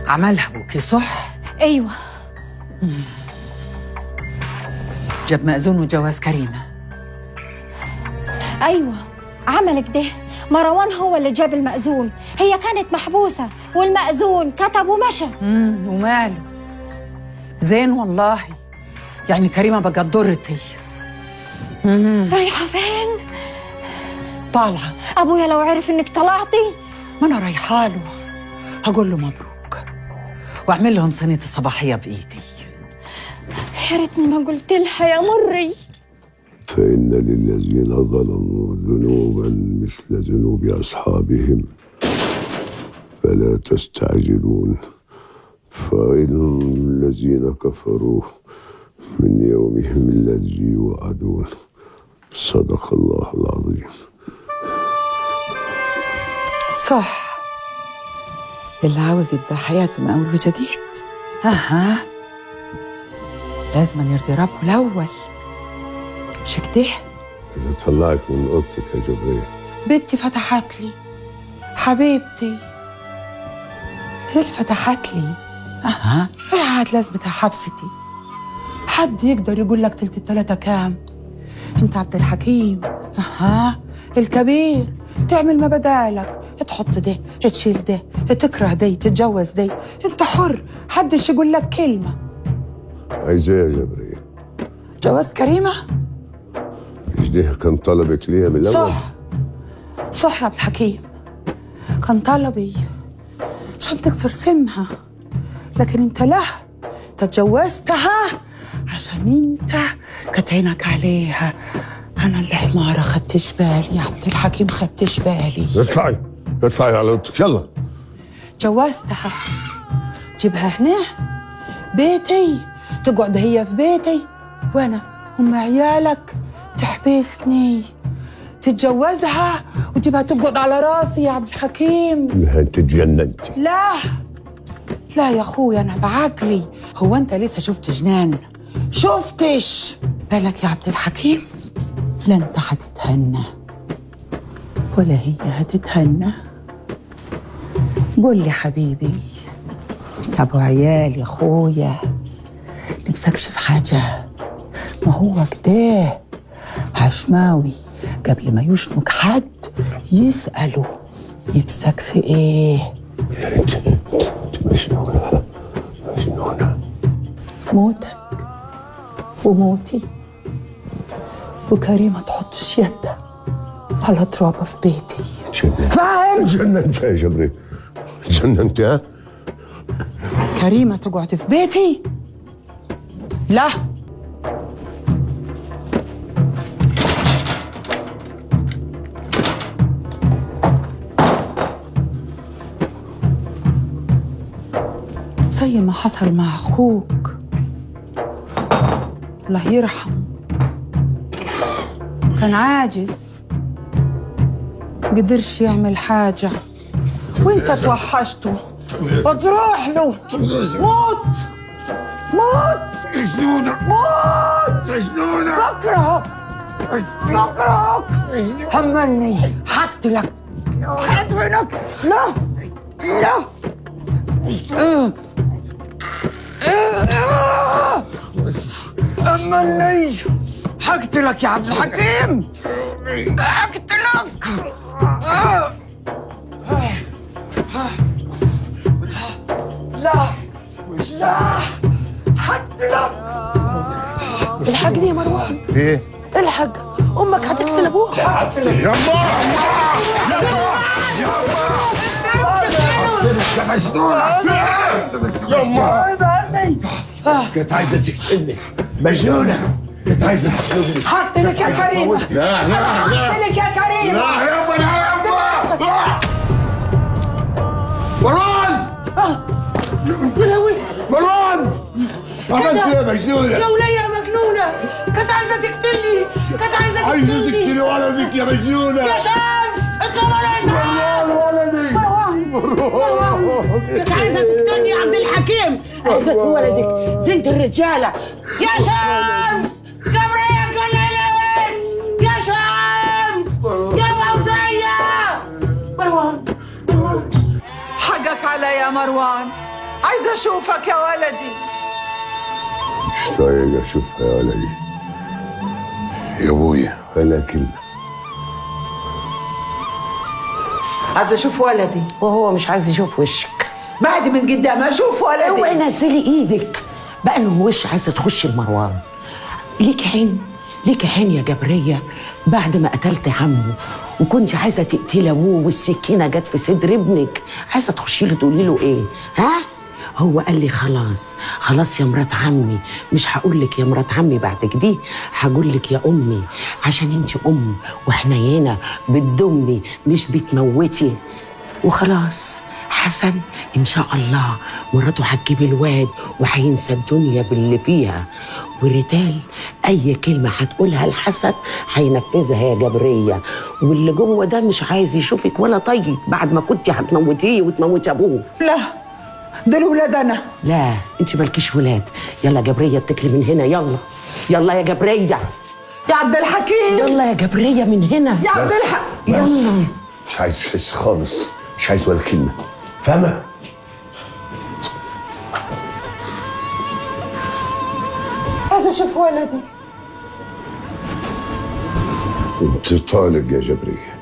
عملها ابوكي صح؟ ايوه. جاب مأذون وجواز كريمة. ايوه عمل كده. مروان هو اللي جاب المأذون، هي كانت محبوسة والمأذون كتب ومشى. وماله؟ زين والله، يعني كريمة بقت ضرتي. رايحة فين؟ طالعة. أبويا لو عرف إنك طلعتي. ما أنا رايحة له، هقول له مبروك وأعمل لهم صينية الصباحية بإيدي. يا ريتني ما قلت لها يا مري. فإن للذين ظلموا ذنوبا مثل ذنوب أصحابهم فلا تستعجلون، فإن الذين كفروا من يومهم الذي يوعدون. صدق الله العظيم. صح، اللي عاوز يبدأ حياته من أول وجديد أها لازم يرضي ربه الأول، مش كده؟ اللي طلعك من اوضتك يا جبرية؟ بنتي فتحت لي، حبيبتي هي اللي فتحت لي. اها ايه عاد لازمتها حبستي؟ حد يقدر يقول لك تلت التلاتة كام؟ انت عبد الحكيم اها الكبير، تعمل ما بدالك، تحط ده تشيل ده، تكره دي تتجوز دي، انت حر، حدش يقول لك كلمة. عايزة ايه يا جبرية؟ جواز كريمة؟ مش ده كان طلبك ليها من الأول؟ صح صح يا عبد الحكيم، كان طلبي عشان تكسر سمها، لكن انت لا تتجوزتها عشان انت كانت عينك عليها. انا اللي حماره خدتش بالي يا عبد الحكيم، خدتش بالي. اطلعي اطلعي على اوضتك يلا. جوزتها جيبها هنا بيتي، تقعد هي في بيتي وانا ام عيالك تحبسني، تتجوزها وتبقى تقعد على راسي يا عبد الحكيم. لا انت اتجننتي. لا لا يا اخويا انا بعقلي. هو انت لسه شفت جنان؟ شفتش بالك يا عبد الحكيم؟ لا انت هتتهنى ولا هي هتتهنى. قول لي حبيبي يا ابو عيال يا اخويا، نفسكش في حاجة؟ ما هو كده عشماوي قبل ما يشنق حد يسأله نفسك في ايه؟ انت مجنونة مجنونة. موتك وموتي وكريمة تحطش يدها على ترابة في بيتي. فاهم؟ جننت يا جبري، جننت. ها؟ كريمة تقعد في بيتي؟ لا. زي ما حصل مع أخوك الله يرحمه، كان عاجز قدرش يعمل حاجة وانت توحشته وتروح له. موت موت مجنونة موت مجنونة. بكرهك بكرهك، حملني هقتلك هدفنك. لا لا أمني هقتلك يا عبد الحكيم، هقتلك. لا لا هقتلك. الحقني يا مروان. ايه؟ الحق، امك هتقتل ابوك. هقتلك يما يما يا مجنونة يما، كانت عايزة تقتلني مجنونة، كانت عايزة تقتلني. هقتلك يا كريمة. لا لا لا هقتلك يا كريمة. لا يما لا يما. مروان يا لهوي مروان، عملت ايه يا مجنونة؟ يا ولية يا مجنونة، كانت عايزة تقتلني، كانت عايزة تقتلني. عايزة تقتلي ولدك يا مجنونة. يا شمس اطلع ورا. مروان ولدي، مروان كانت عايزة تقتلني يا عبد الحكيم. أهدت ولدك زنت الرجالة. يا شمس جبرية كللت، يا شمس يا فوزية. مروان مروان. يا مروان، عايزه اشوفك يا ولدي. مش طايق اشوفها يا ولدي يا ابويا، ولا كلمة. عايزه اشوف ولدي. وهو مش عايز يشوف وشك. بعد من قدام اشوف ولدي. اوعي نزلي ايدك بقى. انه وش عايزه تخشي لمروان؟ ليك عين، ليك عين يا جبرية. بعد ما قتلت عمه وكنت عايزه تقتلي ابوه والسكينة جت في صدر ابنك، عايزه تخشي له تقولي له ايه؟ ها؟ هو قال لي خلاص خلاص يا مرات عمي، مش هقول لك يا مرات عمي بعد كده، هقول لك يا امي، عشان انت ام وحنينه بتضمي مش بتموتي. وخلاص حسن ان شاء الله مراته هتجيب الواد وهينسى الدنيا باللي فيها. وريتال اي كلمة هتقولها لحسن هينفذها يا جبرية. واللي جوه ده مش عايز يشوفك ولا طيب بعد ما كنتي هتموتيه وتموتي ابوه. لا دول ولاد انا. لا انت مالكيش ولاد. يلا جبرية اتكلي من هنا، يلا يلا يا جبرية. يا عبد الحكيم يلا يا جبرية من هنا يا عبد الحكيم يلا. مش عايز حس خالص، مش عايز ولا كلمة، فاهمه؟ عايزه اشوف ولدي. انت طالق يا جبرية.